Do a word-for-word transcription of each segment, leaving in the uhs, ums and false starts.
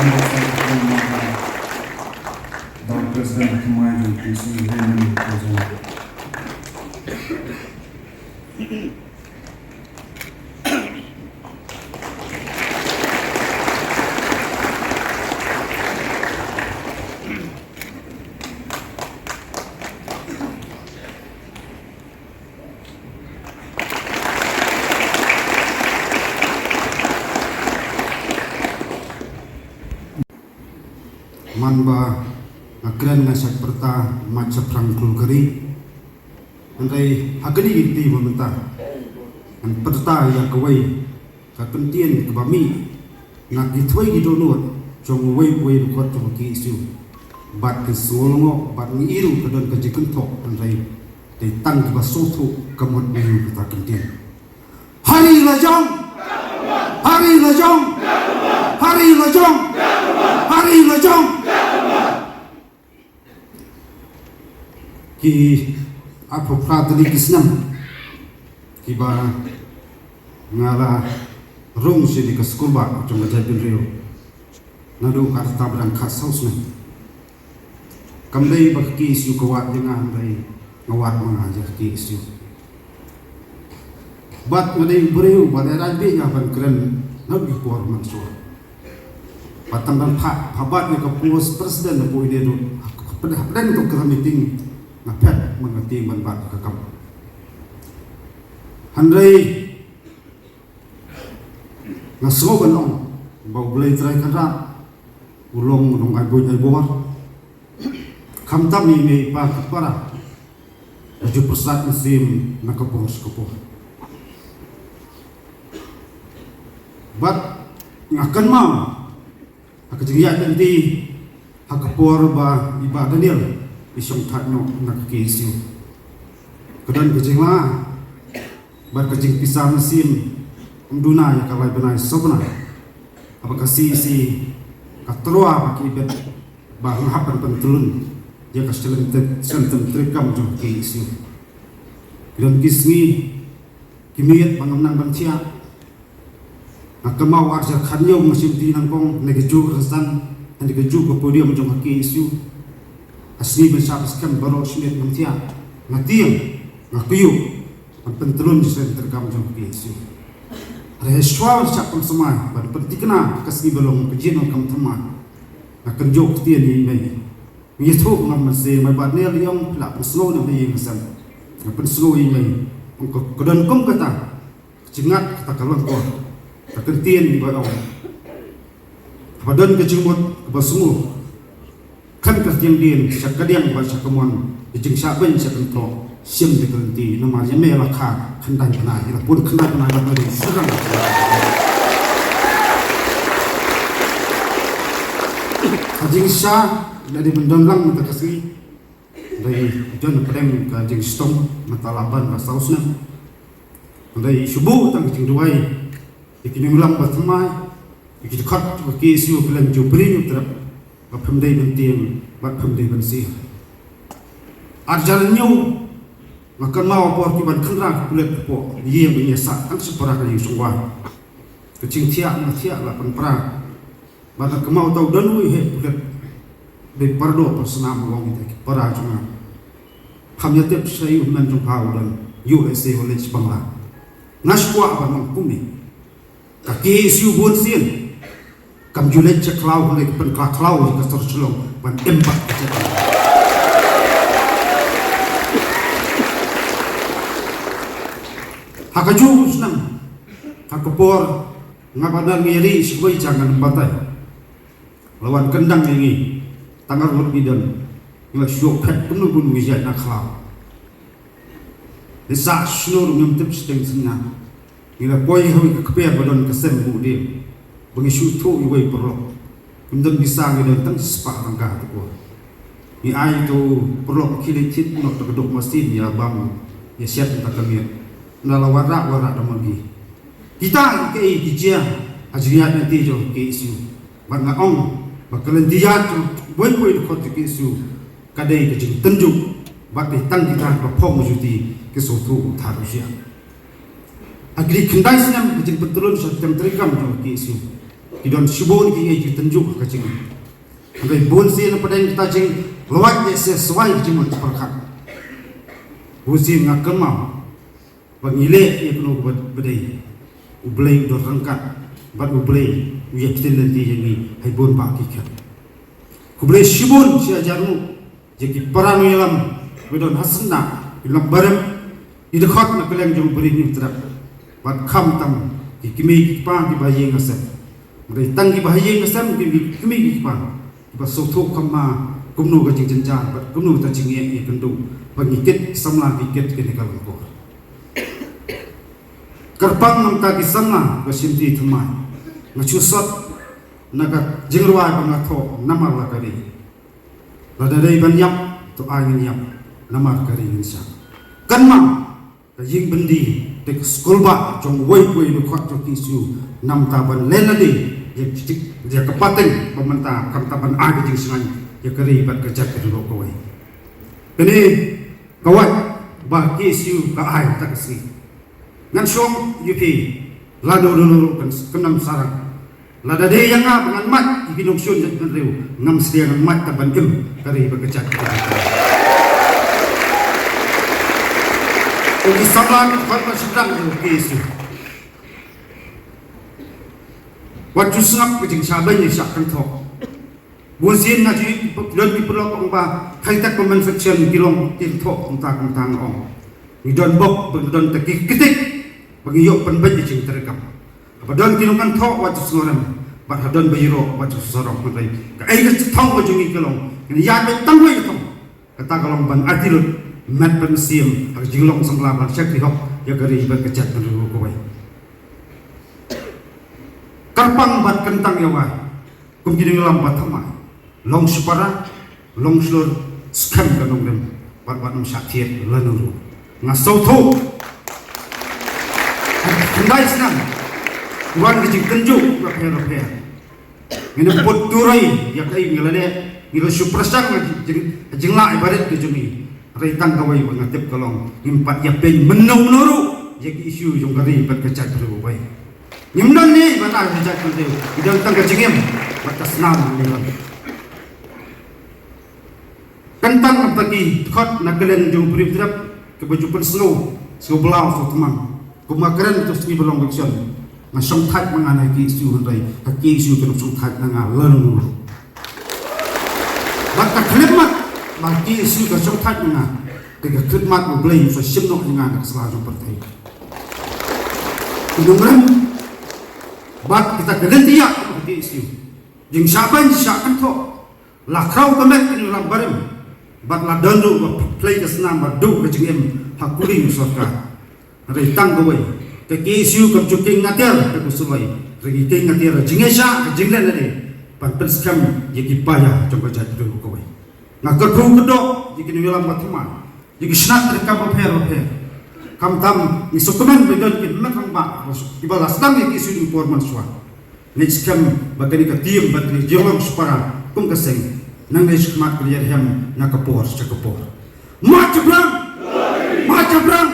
Vice President Thymmai jong K S U Women President. Man ba nga kren nga shait pyrta mat shaphrang klur kari. Hynrei ha kane ka kti ba mynta ngan pyrta ïa kawei ka kyntien kaba mih na ki three ki dohnud jong uwei uwei u dkhot jong ka K S U. Bad ki sngew lyngngoh bad ngi ïohi ka don ka jingkynthoh, hynrei dei tang kiba sngewthuh ka mut ngi ïohi kata ka kyntien. Hari lajong! Hari lajong! Hari lajong! Hari lajong! Ki arphew phra tylli ki snem kiba nga la rung sha ka skulbah jong ka jaitbynriew naduh ka rta ba dang khatsaw snem. Kam dei ba ka K S U ka wad ïa nga, hynrei nga wad ma nga ïa ka K S U. Bad nga dei u briew ba dei rajbeh ïa ban kren na ki por mynshuwa. Bad tang ban phah, phah bat ïa ka post president na poi ne dut. Hapdeng, hapdeng to ka meeting nga phet man nga tieng ban bat ka kam. Hynrei nga sngew ban ong ba U Blei Trai Kynrad u long u nongai buit ai bor. Khamtam ïa i mei i pa ki para. Nga ju pyrsad mynsiem na ka por sha ka por. Bad nga kynmaw ha ka jingïaid lynti ha ka por ba i Bah Daniel i shong thait noh na ka K S U. Ka don ka jingla bad ka jingpisa mynsiem, ym duna ïa ka lai bnai saw bnai. Haba ka C E C ka tyrwa ba ki bit ba nga hap ban pyntlun ïa ka shlem te-, shlem treikam jong ka K S U. Ki don ki sngi ki miet ba ngam nang ban thiah. Nga kynmaw ar hajar khathynñiew nga shim ti nyngkong na ka juh ka san, na ka juh ka podium jong ka K S U. Ha sngi ban shah ba skhem baroh shi miet ngam thiah. Nga tieng, nga kyiuh ban pyntlun sha ka treikam jong ka K S U. Hynrei shuwa ban shah pynsamai ban pynthikna ka sngi ba long ka jingdonkam thymmai, nga kynjoh ktien ïa i mei. Ngi ïathuh ngam mynsiem, mei Bah Daniel i ong phi la pynsngew ne em ïa ka sem. Nga pynsngew ïa i mei. Ong ka, ka don kum kata ka jingngad, kata ka lyngkor, ka kyntien ba ong haba don ka jingmut kaba sngewthuh, khlem kyrtiang dien sha kadiang bad sha kamon, ka jingshah beiñ sha kynthoh shim da ka lynti. Namar ïa me la kha khyndai bnai, ïa la pun khyndai bnai bad me dei syrang. Ka jingshah la dei ban don lang mynta ka sngi. Dei jon pdeng ka jingshitom mynta la ban ka saw snem. Dei shu buh tang ka jingduwai ïa ki nongïalam ba thymmai, ïa ki dkhot ka K S U, khlem ju bri ju trep, ba phim dei ban tieng bad phim dei ban sir. Ar hajar hynñiew nga kynmaw por ki ban khynra ki pulit hapoh ïing ban ïa sah tang shi para ka ïing shongwai. Ka jingthiah nga thiah la pynpra. Bad nga kynmaw tau don uwei u heh pulit, dei Pardo Parsnam, u ong ïa ki para jong nga, pham ïa tip sha u hynmen jong pha u don U S A u leit sha Bangla. Nga shu kwah ban ong kumne, ka K S U bun sien kam ju leit sha khlaw, ka leit pynkylla khlaw ïa ka sor Shillong ban im bad ka jait. Ha kajuh ka snem, ha ka por nga bad nga ngi ïa ri sha kawei jaka ngan batai, la wan kyndang ïa ngi, tang arngut ngi don, ngi la shu phet kumno kumno ngi ïaid na khlaw. Ngi sah shano ruh ngim tip shiteng shynna. Ngi la poi ha kawei ka kper ba don ka sem buh ding, ba ngi shu ïathuh ïa uwei u paralok. Ngim don pisa, ngi don tang shispah tyngka ha ka por. Ngi ai ïa u paralok khie leit thied noh da ka duk masin ïa bam ïa shet ïa ka miet. Ngi la wanrah wanrah da ma ngi. Kita kiei ki jia ha jingïaid lynti jong ka K S U. Bad nga ong ba ka lynti ïaid jong uwei uwei u dkhot jong ka K S U ka dei ka jingtynjuh bad dei tang kita kiba phong juti ki sngewthuh u thad u jia. Ha kine ki khyndai snem ka jingpyntlun sha ka treikam jong ka K S U, Ki don shibun ki ïa ki tynjuh ka jingim. Hynrei bun sien na pdeng kita jingluid ïa se suwai ki jingmut pyrkhat. Bun sien nga kynmaw ba ngi leh ïa kano ba dei. U Blei u don ryngkat bad U Blei u ïa ktien lynti ïa ngi ha bun bah ki khet. Khublei shibun shi hajar nguh ïa ki para nongïalam ba don ha Shnong, ki longbarem, ki dkhot na kylleng jong Bri Hynñiewtrep. Bad khamtam ki kmie ki kpa kiba ha ïing ha sem. Hynrei tang kiba ha ïing ha sem, ki kmie ki kpa kiba sngewthuh kham ma kumno ka jingjynjar bad kumno ka jingeh ïakynduh ba ngi kit samla ki kit kine ka lyngkor. Kyrpang namar ki samla ba shim ti thymmai. Nga shu sot na ka jingrwai ba nga thoh namar la ka ri. Lada dei ban ïap, to ai ngin ïap, namar ka ri ngin shah. Kynmaw, ka ïing byndi, te ka skulbah jong uwei pa uwei u dkhot jong K S U, namar ban len lade ïa ka pateng ba mynta, khamtam ban ai ka jingshngaiñ ïa ka ri bad ka jaitbynriew kawei. Kane ka wad ba K S U ka ai ta ka sngi. Ngan shong ïa phi, lano lano ruh kan, kan ym sarang. Lada dei ïa nga ba ngan mad ïa ki nongshun jaitbynriew, ngam sdang ngan mad tang ban im ka ri bad ka jait. Ïa ki samla ki dkhot ba shynrang jong K S U. Wat ju sngap ka jingshah beiñ ïa shah kynthoh. Bun sien nga ju don ki paralok ong ba high tech comment section ki long ki kynthoh kumta kumta, nga ong. Ngi don bok ba ngi don ta ki ktik ba ngi ïoh pynbeit ïa jingtreikam. Haba don ki nongkynthoh wat ju sngewrem bad ha don ba ïaroh wat ju sarong, hynrei kaei ka thong ka jong ngi ka long, ngin ïaid beit tang wei ka thong. Kata ka long ban aiti lut met ban siem ha ka jinglong samla ban shakri hok ïa ka ri bad ka jaitbynriew kawei. Kyrpang bad kyntang ïa wai kum ki nongïalam ba thymmai. Long shipara, long shlur, skhem ka nongrim bad wat ym shah thied lano ruh. Nga sngewthuh khyndai snem wan ka jingtynjuh bapher bapher. Ngin ym put turoi ïa kaei ngi la leh, ngi la shu pyrshang ha jing, ha jinglah barit ka jong ngi. Hynrei tang kawei ba nga tip ka long ngim pat ïa peit mynno mynno ruh ïa ki issue jong ka ri bad ka jaitbynriew kawei. Ngim don ne ban ai ka jaitbynriew, ngi don tang ka jingim bad ka snam ngi don. Kyntang namar ki dkhot na kylleng jong Bri Hynñiewtrep kiba ju pynsngew, sngewblaw sngewtymmen. Kum nga kren tu sngi ba long election, nga shongthait ma nga na K S U, hynrei ka K S U kan shongthait na nga lano ruh. Bad ka khyllipmat ba K S U ka shongthait na nga, te ka khyllipmat U Blei u sa shim noh ïa nga na ka sla jong pyrthei. Ki nongrim bad kita ki lynti ïa ka K S U. Jingshah beiñ shah kynthoh. La khraw ka met ki nongïalam barim bad la don ruh ba plie ka snam ba duh ka jingim ha kuli u sorkar. Hynrei tang kawei, ka K S U kam ju kieng nga tiar ha ka suloi, hynrei ngi kieng nga tiar ha jingïaishah, ha jinglen lade ban pynskhem ïa ki paia jong ka jaitbynriew kawei. Nga kyrkhu kyrdoh ïa ki nongïalam ba thymmai, ïa ki shnat treikam bapher bapher. Khamtam ngi sngewkmen ba don ki met rangbah kiba la sdang ïa ki issue ha por mynshuwa. Ngi skhem ba kane ka team bad kane ka jinglong shipara kum ka seng, nangne shakhmat ka la ïaid hem na ka por sha ka por. Machbram! Machbram!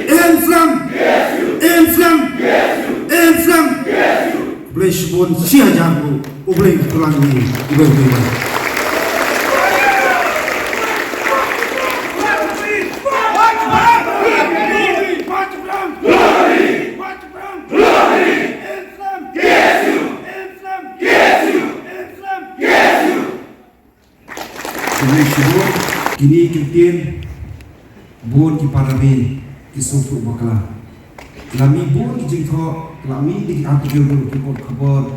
Enflam! Enflam! Enflam! Khublei shibun, shi hajar nguh, U Blei un kyrkhu ïa ngi, U Blei un kyrkhu ïa ngi. Kine ki ktien, bun ki para ri ki sngewthuh bakla. La mih bun ki jingthoh, la mih ki article, ki kot khubor.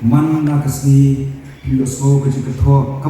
Man la ka sngi, phi ïohsngew ka jingthoh, ka